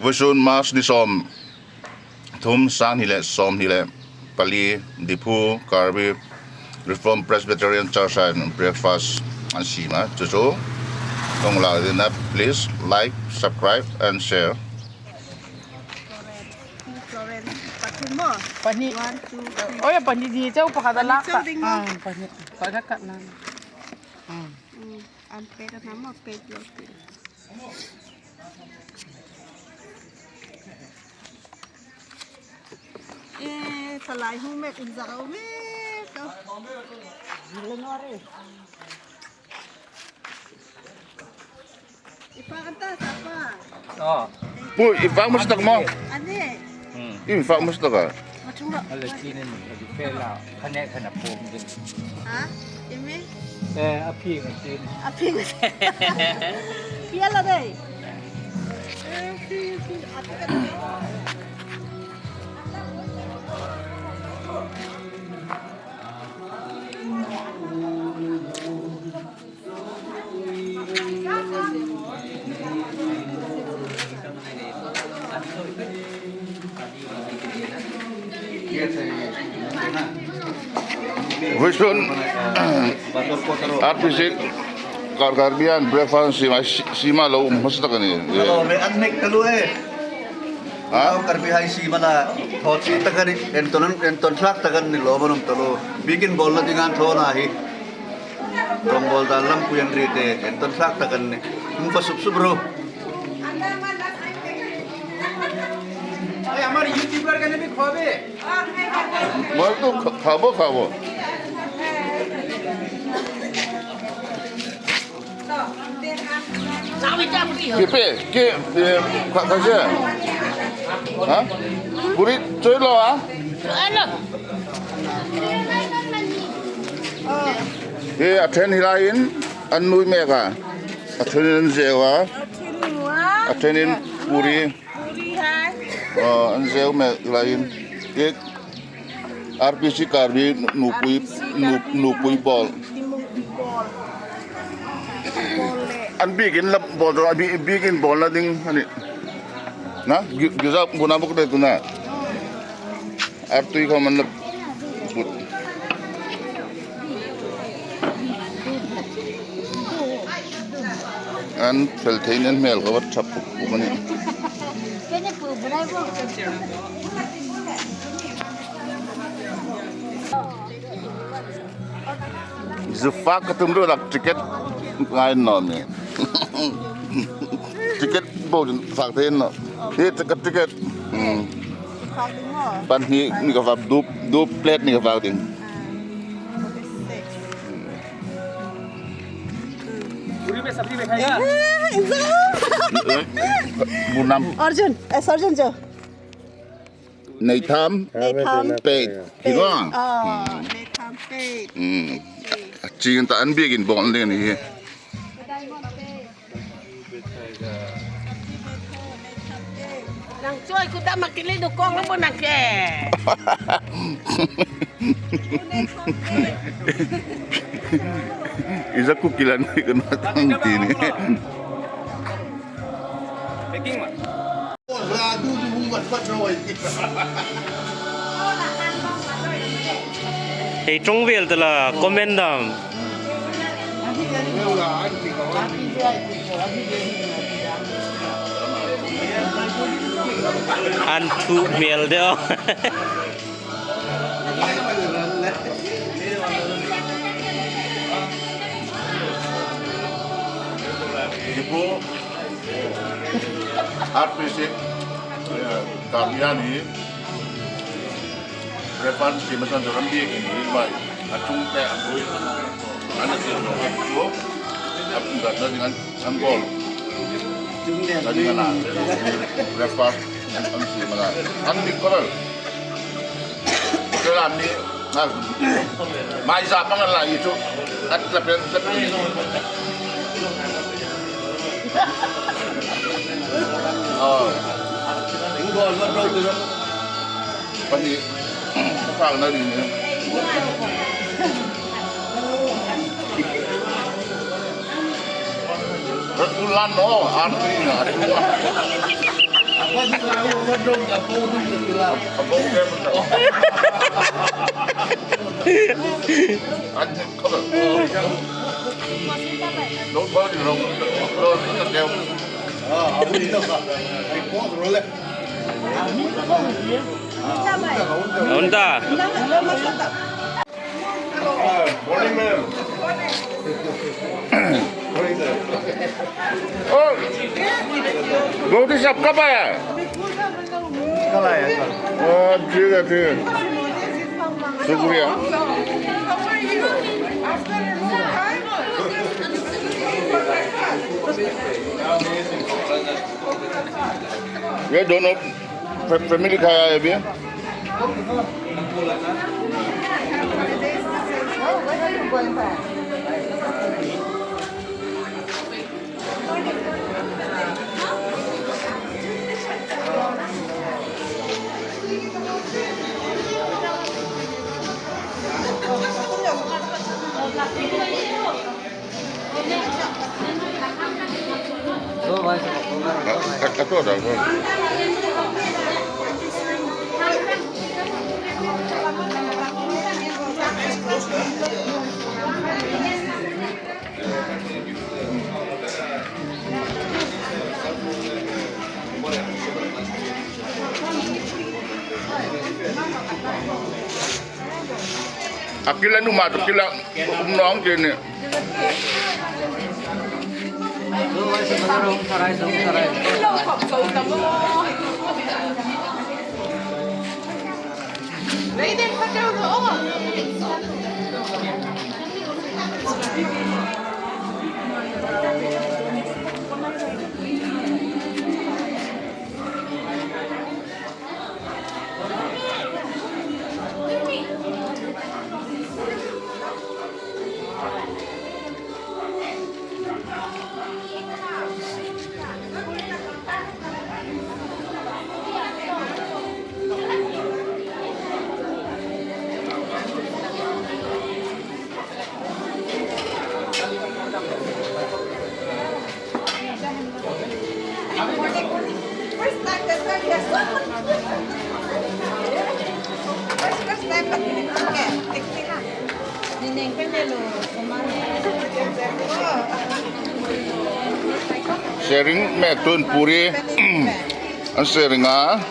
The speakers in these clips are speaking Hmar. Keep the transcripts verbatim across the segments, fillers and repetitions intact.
Vawisun March ni sawmthum, sanghni le sawmhni le pali, Diphu Karbi Reformed Presbyterian Church-in breakfast an siem a. Chu chu hung la ding a, please like, subscribe and share. Pahni. One, two, three. Oi, pahni ni chau pakhat a la. Pahni chau ding maw? Ah, pahni. Pakhat ka la. Ah. Mm, an pek a na maw, pek lo ti. Eh, thalai hung mek in zak a um e, to. I fak an ta sa pa. Oh. Pu, i fak hmasa tak maw? Ani. Hmm. I fak hmasa tak a? Mathung lo. Ala tinin, ala pela, khanek khana pom din. Ha? Imi? Eh, a phing a tin. A phing a tin. Pia la dai. Eh, a phing a tin. A phing a tin. Vawisun, R P C, Kar-, Karbi-in breakfast siem a, si-, siem a lo um hmasa tak a nih. Lo, le an mek taluo e. Ha? Lo Karbi hai siem a la, thaw chi tak a nih, enton, enton thlak tak a nih, lo man um taluo. Biekin bawlna ding an thaw a hi. Rawngbawl dal lampui an ri te, enton thlak tak a nih. Hung fa sup sup ro. Ei, amar YouTuber ka ne bi khobe. Mal tu kha-, khabo, khabo. Pipe, ke, eh, kha-, kha-, ha? Puri choi lo a? Hello. Eh, a ṭhen hi laiin, an nui mek a. A ṭhenin an zeu a. A ṭhenin puri. Puri hai. Oh, an zeu mek laiin. Eh, R P C Karbi nupui, nu-, nupui bawl. An biekin la bawl, an bi-, biekin bawlna ding a nih. Na, gi-, gizap guna buk de tu na. Artui khawm an la put. An fel thei nen hmel kha va thap puk puk a nih. Zu fak ka tum ruolak ticket ngai naw ni. Ticket bo fak thei naw. Hi ticket, ticket. Hmm. Fak ding maw? Pahni ni ka fak, du, du plate ni ka fak ding. Ah, forty-six. Puri mein sabzi mein khayega? Eh, exam. Bunam. Arjun, eh, Arjun jo. Nei tham. Nei tham. Pei. Hi ro. Ah, nei tham pei. Hmm. A ching ta an biekin bawl ding a nih. Nang choi ku dam a kili du kong lo nang ke. Iza ku kilan ni kan tang ti ni. Hei ṭawng vel ta la comment dam. An thu hmel de aw. Ibu, R P C, eh, Karbi-in hi, Reference ki masan tu ram biekin hi mai. A chung te a bul. An a siem lo a chu. A pung gat na ding an, an bol. Chung te a bul. Na ding an a. Reference an, an siem a na. An mi ko. Ke la mi. Mai za pang la i chu. At la pen la pen. Oh. Bol bol bol. Pani, ka na ri ne. Ulan no, an ri na. Unta. Morning, ma'am. Oh, Gauti sahab kab aaya? कल आया, कल। Oh, ठीक है, ठीक है। शुक्रिया। ये दोनों फै-, फैमिली खाया है अभी? A kila nuom a, a kila um naw ang ke ni. Sharing me tun puri. An sharing a.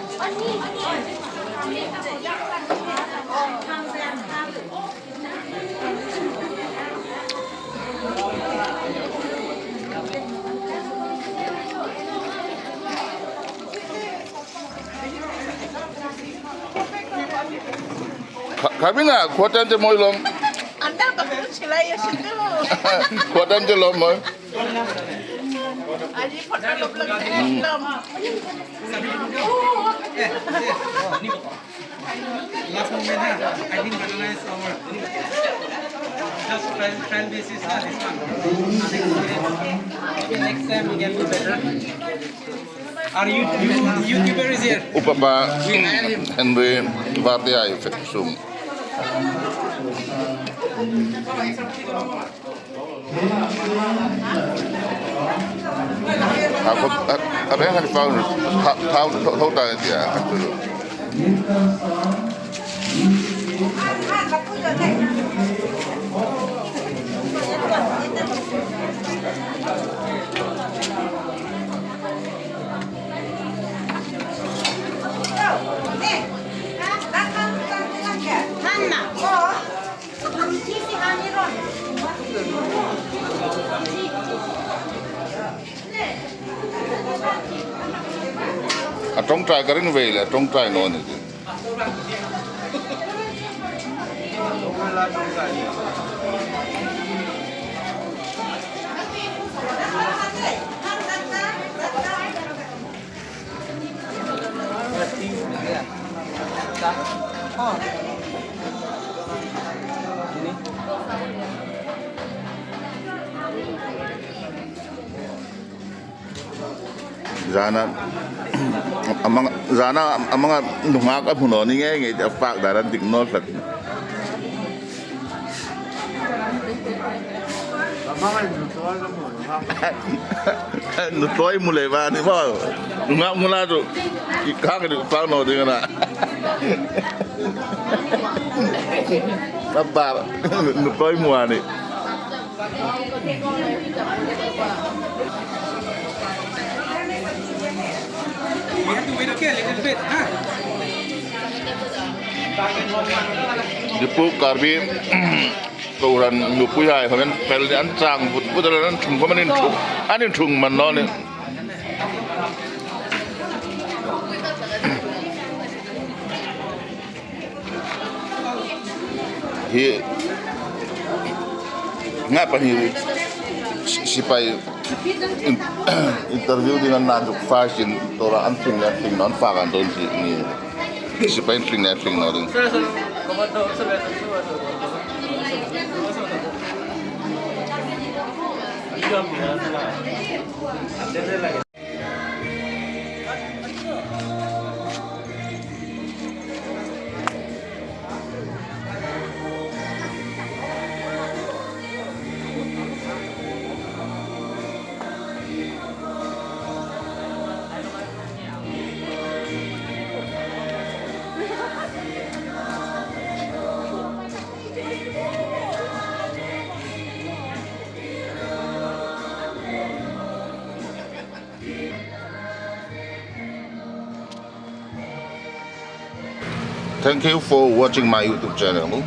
Ka-, kabina, kuotan te moi lom. Anda, bak tu silai ya situ. Kuotan te lom moi. Aji photo lom lom lom. Last moment, huh? I didn't recognize our, just trial, trial basis, huh, this one. Next time we can do better. Our you, you, YouTuber is here. Upa pa, Henry Vardia effect sum. A ko, a, a beng han phone, tha, tha, tha, tha, tha, tha, tha. A ṭawngṭai ka ring ve le, a ṭawngṭai naw ni ti. Zana, amang, zana, amanga nunghak a hmu naw ni ngei ngei, a fak dan an dik naw hlak. Nutlawi mu lei va ni maw. Nungak mu la chu. I khang i duk pang naw ding a na. A bar. Nutlawi mu a nih. We have to wait, okay, a little bit, huh? Diphu Karbi kohran nupuihai khawmin fel an chang vut vut a, an ṭhung khawm an inṭhung, an inṭhung man naw nih. Hi nga pahni si-, sipai in-, interview ding an na zuk fak sin tura an tling le tling naw an fak an don si ni. Sipai in tling le tling naw ding. Thank you for watching my YouTube channel.